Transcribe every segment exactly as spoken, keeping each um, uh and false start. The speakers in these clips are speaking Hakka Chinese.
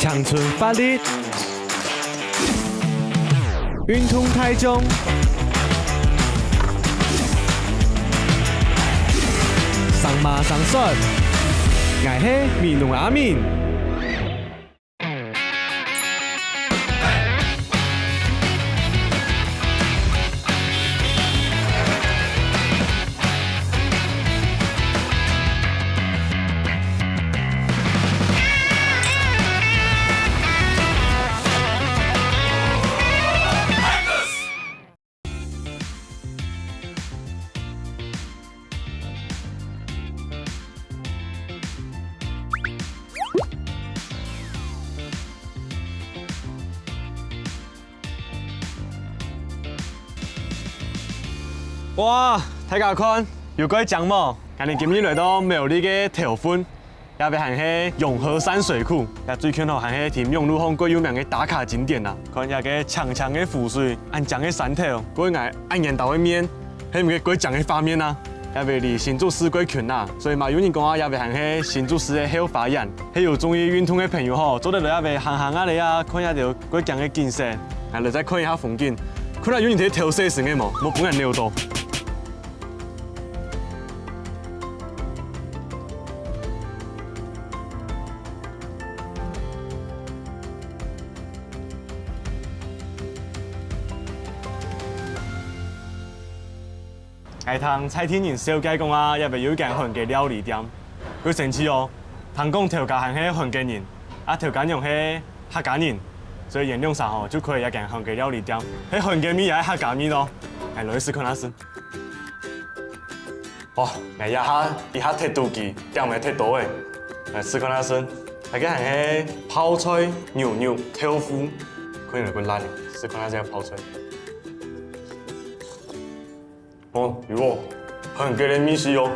青春活力，運動大眾，生馬生帥，𠊎係美濃阿明。 哇，大家看，有蓋靚無？𠊎等今日來到苗栗个頭份，這位還係永和山水庫，這最近吼還係在網路項蓋有名个打卡景點啊！看這个青青个湖水，恁靚个山頭，蓋𠊎恁遠到个面，係毋係蓋靚个畫面啊？這位離新竹市蓋近啊，所以嘛有人講啊，這位還係新竹市个後花園，係有中意運動个朋友吼，做得來這位行行啊來啊，看這兜蓋靚个景色，𠊎來再看一下風景，看下有人在偷細聲个無，莫分𠊎扭到。 𠊎聽在地人紹介講啊，這位有一間韓國料理店，蓋神奇哦！聽講頭家還係韓國人，啊頭家娘係客家人，所以𠊎兩儕吼就開一間韓國料理店，係韓國味也係客家味咯。來，來試看下先。 哦，𠊎這下一下忒肚飢，點个忒多誒。來試看下先，大概還係泡菜、牛肉、豆腐，看起來蓋辣个，試看下這泡菜。哦，有哦，韓國个味緒哦。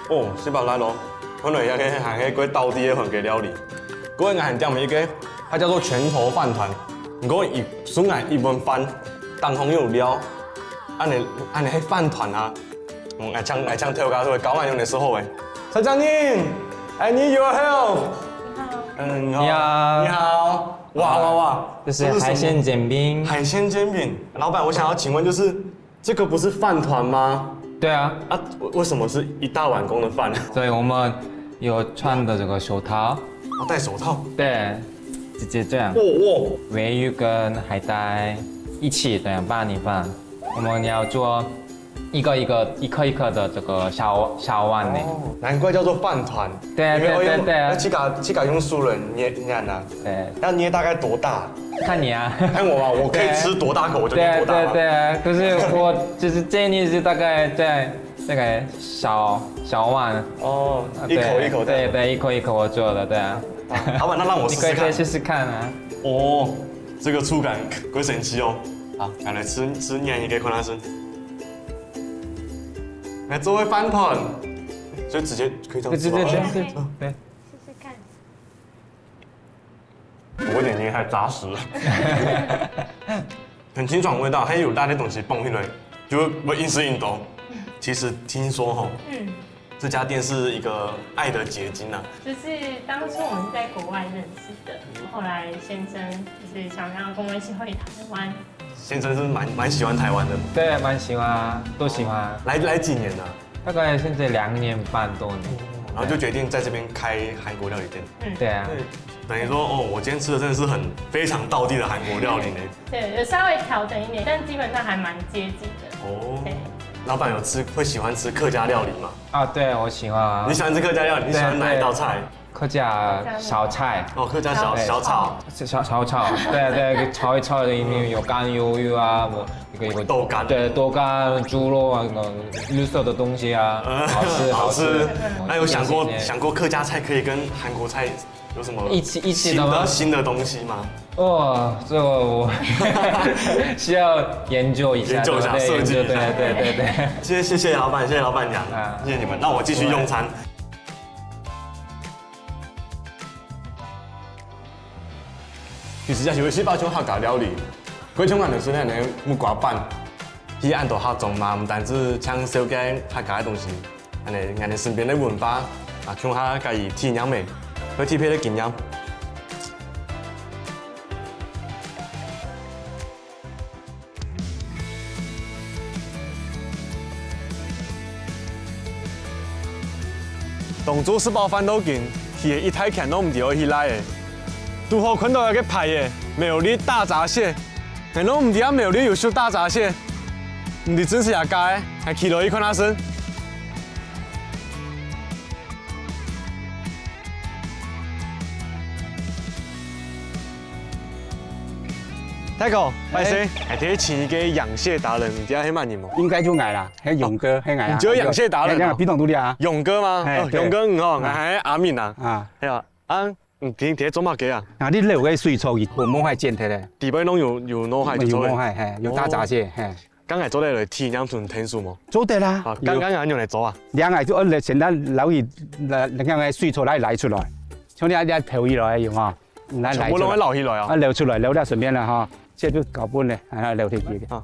哦，係吧，辣哦。看來這个還係蓋道地个韓國料理。各位，𠊎還點了一個，它叫做拳頭飯糰。毋過佢送𠊎一碗飯，當中有料，恁呢恁呢係飯糰啊。 嗯，𠊎請𠊎請頭家做高安用的時候誒。蔡張寧，I need your help。嗯，你好。你好。你好。哇哇哇，這是什麼？這是海鮮煎餅。海鮮煎餅，老闆，我想要請問，就是這個不是飯糰嗎？對啊。啊，為為什麼是一大碗公的飯？所以我們有穿的這個手套。哦，戴手套。對，直接這樣。哦哦。尾魚跟海帶一起這樣拌一拌。我們要做 一個一個一顆一顆的這個小小碗呢。哦，難怪叫做飯糰。對啊，因為要用，對啊，對啊，對啊。要自家自家用手來捏捏啊。對。要捏大概多大？看你啊。看我嘛，我可以吃多大口，我就捏多大嘛。對啊，對啊，對啊。可是我就是建議是大概在那個小小碗。哦，啊，一口一口這樣。對，對，對，一口一口我做的，對啊。好，老闆，那讓我試試看。你可以再試試看啊。哦，這個觸感，好神奇哦。好，來，來吃吃捏一個看看先。 來做个飯糰，所以直接可以這樣吃嗎？對對對對對對。試試看。有一點點太扎實了。很清爽的味道，還有辣个東西蹦起來，就會會硬是硬多。其實聽說吼，嗯。這家店是一個愛的結晶啊。就是當初我們是在國外認識的，後來先生就是想要跟我一起回台灣， 先生是蠻蠻喜歡台灣的。對，蠻喜歡啊，都喜歡啊。來來幾年了？大概現在兩年半多年。然後就決定在這邊開韓國料理店。嗯。對啊。對，等於說哦，我今天吃的真的是很非常道地的韓國料理呢。對，有稍微調整一點，但基本上還蠻接近的。哦。對。老闆有吃會喜歡吃客家料理嗎？啊，對，我喜歡啊。你喜歡吃客家料理？你喜歡哪一道菜？對，對。 客家小菜。哦，客家小小炒。小炒。小炒，對對，炒一炒的，裡面有乾魷魚啊，有一個一個豆乾。對，豆乾、豬肉啊，那種綠色的東西啊，嗯，好吃好吃。好吃。那有想過想過客家菜可以跟韓國菜有什麼一起一起的嗎？新的新的東西嗎？哦，這個我需要研究一下，研究一下，對不對？設計一下。研究，對對對對對。謝謝謝謝老闆，謝謝老闆娘，啊。謝謝你們。那我繼續用餐。 其實也是有四百種客家料理，佢像𠊎等食个木瓜粄，去恁多客庄嘛，毋單止像紹介客家个東西，恁呢𠊎等身邊个文化啊，共下加以體驗个，有特別个經驗。當晝食飽飯到今，去个一大圈都毋知愛去哪仔。堵好看到一個牌仔，苗栗大閘蟹，𠊎都毋知啊苗栗有收大閘蟹。毋知真實也假个，𠊎去落去看下先。 大哥，拜託，欸，𠊎這尋一個養蟹達人，你知係麼人無？應該就𠊎啦，係勇哥，係𠊎啊。你就養蟹達人啊？係，係，比當多哩啊。勇哥嗎？欸，哦，對。勇哥你好，欸。𠊎係阿明啊。啊。係啊，啊，你在，在做麼个啊？啊，你樓个水槽佢分毛蟹剪忒咧。底背攏有，有毛蟹就著咧。有毛蟹，係，有大閘蟹，哦。係。 該𠊎做得來體驗同𢯭手無？做得啦。啊，有。該，該，該仰般來做啊？兩個就，呃，先拿撈起，拿，拿該水槽來撈出來，像你，你撈起來有無？來撈出來。全部攏愛撈起來啊？啊，撈出來，撈了順便了哈，這就搞分了，啊，撈起去。啊。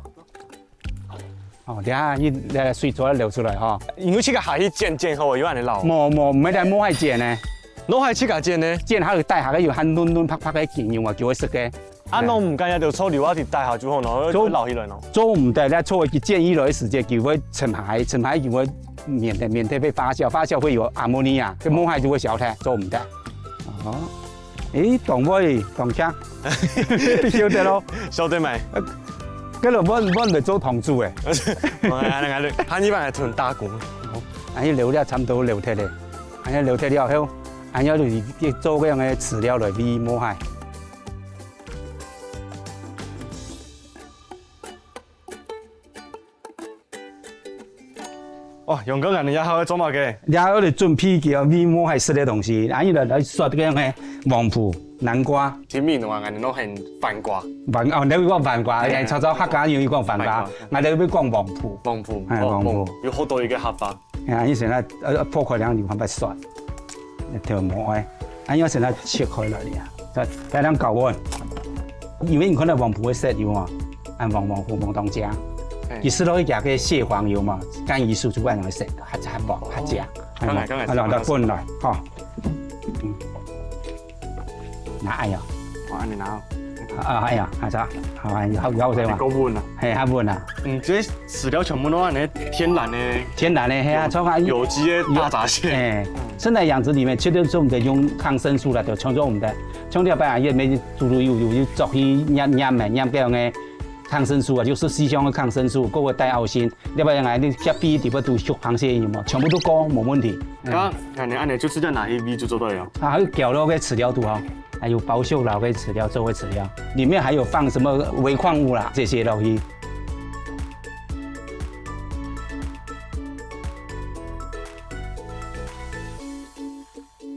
哦，等下你，呃，水槽撈出來哈。因為這個下去剪剪好，又恁樣撈。無，無，毋係，無愛剪呢。哪會自家剪呢？剪下去，帶下去有還嫩嫩白白个筋肉啊，就會食个。 啊，哎。攏毋敢，也就坐溜下去底下就好，然後做，撈起來喏。做毋得，你坐下去剪起來个時節，佢會沉下去，沉下去佢會綿忒，綿忒會發酵，發酵會有ammonia，該毛蟹就會消忒，做毋得。哦，誒，當會，當強，曉得咯。曉得無？呃，該落阮，阮來做堂主誒。哦，恁樣，恁樣，下二擺來同打工。哦，恁樣撈了差不多撈忒咧，恁樣撈忒了後，恁樣就去做該樣个飼料來餵毛蟹。 哦，勇哥，恁樣這下愛做麼个？這下愛來準備佢个餵毛蟹食个東西，恁樣來，來削該樣个黃瓠、南瓜。聽明白啊，恁樣攏喊番瓜。番，哦，你會講番瓜，哎，哎，哎，常常客家人會講番瓜，番瓜。𠊎兜會講黃瓠。黃瓠，哎，哦，黃瓠。黃，有好多一個合法。哎，恁樣先來，呃，破開兩粒，慢慢削，調毛个。 恁樣先來切開來了，再，再恁搞勻。因為你看到黃瓠个色有無？恁黃黃紅紅當靚，嘿。佢食落去佢个蟹黃有無？肝油素就恁樣色，較，較黃，較靚。哦。剛才，剛才啊，來，來，分來，吼。嗯。拿，哎呀。哦，恁樣拿哦。啊，哎呀，啊，這，好，哎，好，好，好，好，夠穩啊。嘿，較穩啊。嗯，這 飼料全部都恁樣天然个，天然个，係啊，有，像啊，有機个大閘蟹。哎，生態養殖裡面絕對做毋得用抗生素啦，就全做毋得。像這擺啊，也無注入有，有，有做去驗，驗个，驗个樣个抗生素啊，就是西方个抗生素，還有帶奧辛，這擺啊，你隔壁地方都畜螃蟹有無？全部都過，無問題。嗯。剛剛恁樣，恁樣就直接拿去餵就做得了。啊，還有絞落个飼料肚吼，還有包粟老个飼料，做个飼料，裡面還有放什麼微礦物啦，這些東西。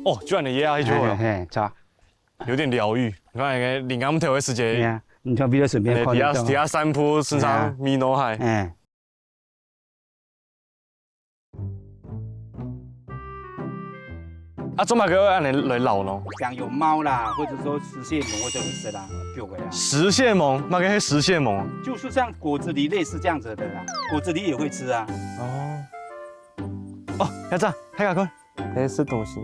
哦，就恁樣啊，就好了。嘿，嘿，嘿，著。有點療癒。你看，那個淋甘頭个時節，對啊，你看，比如順便看一下。哎，底下，底下散步，身上，哎呀。米挪海。哎。 啊，做麼个愛恁樣來撈呢？像有貓啦，或者說食蟹獴，或者是啦，就會啊。食蟹獴，麼个係食蟹獴？就是像果子狸類似這樣子的啦，果子狸也會吃啊。哦。哦，要這樣，大家看。在吃東西。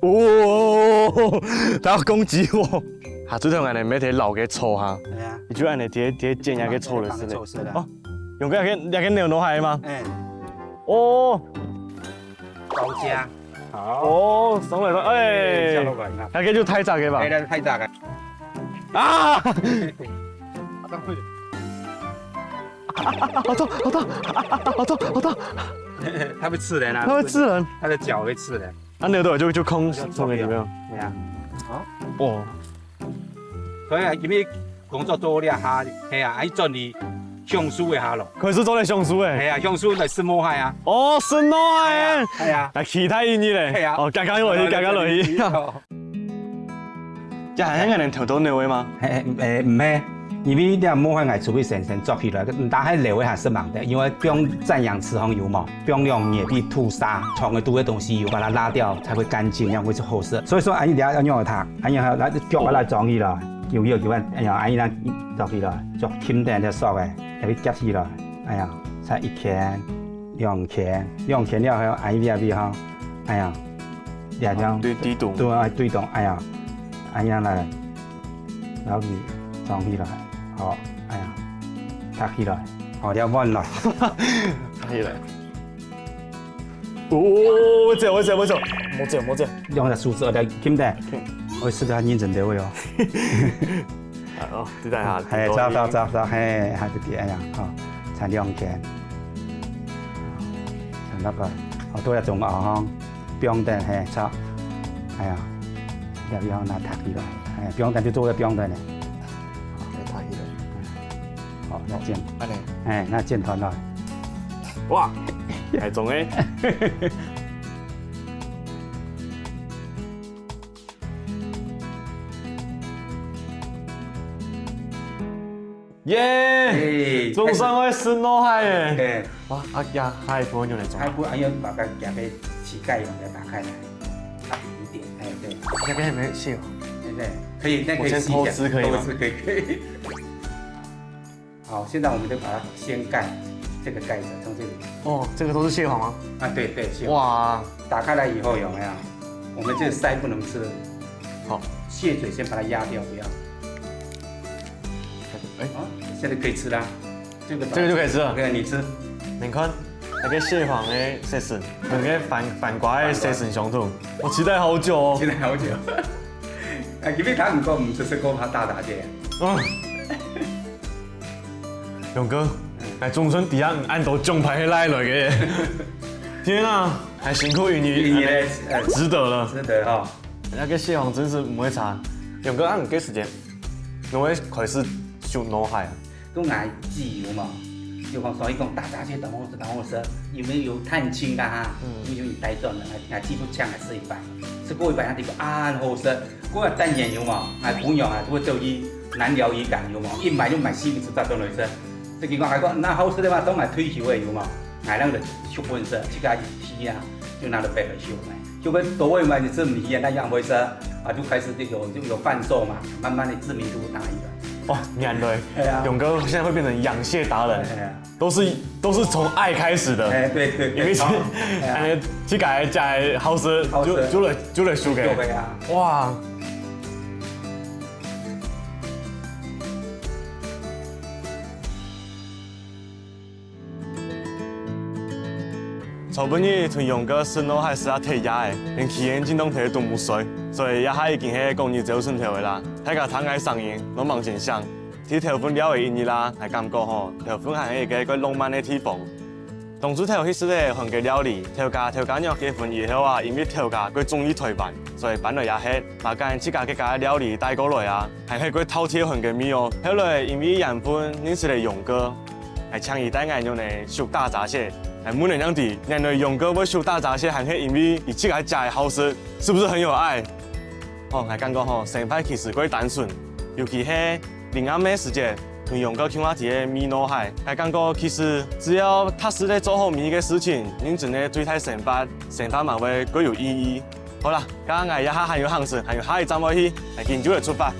哦，它要攻擊我。啊，就像恁樣，每天撈个草哈。對啊。你就恁樣，直接，直接剪那個草了，是的。放個草是的。哦，用个，那個，那個鳥挪海嗎？哎。 哦。高價。好。哦，上來了，哎。哎，下落來啦。那個就太早个吧？哎，那太早个。啊！啊，好痛，好痛，啊，好痛，好痛。它會刺人啊。它會刺人。它的腳會刺人。啊，那個就，就空，就空个，有沒有？對啊。哦。哦。 所以啊，因為工作做了下，係啊，愛轉去享受一下咯。開始做了享受誒。係啊，享受來食毛蟹啊。哦，食毛蟹。係啊，係啊。來期待一日咧。係啊。哦，剛剛落去，剛剛落去。哦。這還能偷偷那位嗎？誒，誒，毋係，因為這毛蟹愛出去先，先捉起來，但係留一下食盲的，因為放暫養池項有無？放兩日去吐沙，蟲的毒的東西有把它拉掉，才會乾淨，這樣會是好食。所以說，哎，你要用它。 哎呀，來，腳把它裝起來，有，有，有，哎呀，哎呀，裝起來，裝輕點的索誒，來夾起來，哎呀，才一圈、兩圈，兩圈了後，哎呀，哎呀，哎呀，這樣，對，對動。對啊，對動，哎呀，哎呀，來，然後你裝起來，好，哎呀，搭起來，好，這樣彎來。搭起來。哦，我知，我知，我知，無知，無知。用个手指，來，輕點。我試下認真點位哦。哦，知道啊，嘿，知道，知道，知道，知道，嘿，還得點，哎呀，好，才兩圈。才那個，哦，都要中哦，吼，不用等，嘿，差，哎呀，要，要拿它起來，哎，不用等就做个不用等呢。好，來，拿起來。好，那剪，按呢。哎，那剪斷了。哇，還中欸！耶！哎，中上个Snow High欸！哎，哇，啊，呀，下一步用來做。下一步，哎，用把它夾个膝蓋用力打開來，大力一點，哎，對。那邊有沒有蟹黃？对不对？可以，那可以试一下，我先偷吃可以吗？偷吃可以，可以。好，现在我们就把它掀盖，这个盖子从这里。哦，这个都是蟹黄吗？啊，对对，蟹黄。哇，打开来以后有没有？我们这个鳃不能吃，好，蟹嘴先把它压掉，不要。哎，啊，现在可以吃啦。这个这个就可以吃了。OK，你吃。你看，那个蟹黄的色素，跟那个番番瓜的色素相同，我期待好久哦。期待好久。啊，因为他们讲我们这是够怕大闸蟹。嗯。勇哥，哎，中村底下按到奖牌还来了个，天啊，还辛苦你，你呢？呃，值得了。值得哈。那个蟹黄真是不会差。勇哥，啊，你这时间，我会开始修脑海啊。讲来自由嘛，就讲所以讲大闸蟹当好食，当好食，因为有探亲啦哈，嗯，因为有带转了，啊，啊，几乎抢来吃一半，吃过一半，他就讲啊，很好食。 過一段時間有無？𠊎餔娘啊，就會走去南寮漁港有無？一買就買四五十隻轉來食。這个講，𠊎講，那好食个嘛，都買退休个有無？𠊎兩个就食本色，自家去提啊，就拿到北海去賣。就跟多位嘛，你吃毋起啊，那樣會食啊，就開始就有就有販售嘛，慢慢的知名度打起來。哇，原來，哎呀，勇哥現在會變成養蟹達人。哎呀， 都是都是從愛開始的。哎，對對對，因為是，好，哎呀，哎，去改家好食，好食，就就來就來修个。對啊。哇！昨晡日同勇哥食滷海食啊忒夜了，連企眼鏡都忒都無睡，所以這下已經係講你朝晨頭个啦。大家聽𠊎聲音，攏望先醒。 在頭份尞个一日啦，𠊎感覺吼，頭份還係一個蓋浪漫个地方。當初頭去食个韓國料理，頭家頭家娘結婚以後啊，因為頭家蓋中意臺灣，所以搬來這歇，嘛揀自家个家料理帶過來啊，還係蓋饕餮韓國味哦。後來因為緣分認識了勇哥，還請佢帶𠊎娘呢修大閘蟹，還問了仰知，原來勇哥會修大閘蟹，還係因為佢自家食个好食，是不是很有愛？ 哦，𠊎感覺吼，生活其實蓋單純，尤其係臨暗个時節，同勇哥共下在該沬滷海，𠊎感覺其實只要踏實个做好每一個事情，認真个對待生活，生活嘛會蓋有意義。好啦，該𠊎這下還有行程，還有下一站愛去，𠊎今就來出發。